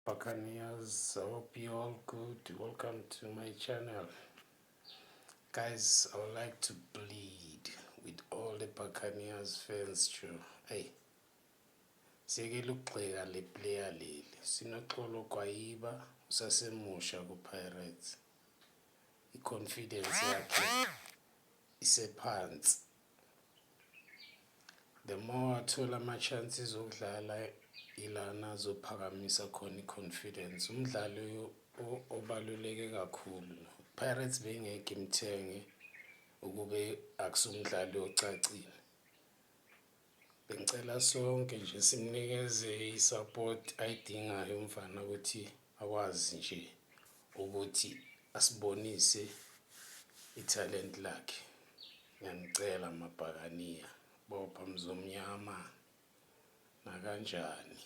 Buccaneers. I hope you all good. Welcome to my channel. Guys, I would like to plead with all the Buccaneers fans too. Hey, siyekela ukugxeka le player leli. Sinoxolo Kwayiba usasemusha ku-Pirates. I-confidence yakhe isephansi. The more athola ama-chances okudlala ilana azophakamisa khona i-confidence. Umdlalo obaluleke kakhulu. Pirates bengeke imthenge ukube akusumdlali ocacile. Bengicela sonke nje simnikeze i-support ayidingayo umfana ukuthi akwazi nje ukuthi asibonise ithalente lakhe. Ngiyanicela mabhakaniya, bopha mzomnyama nakanjani.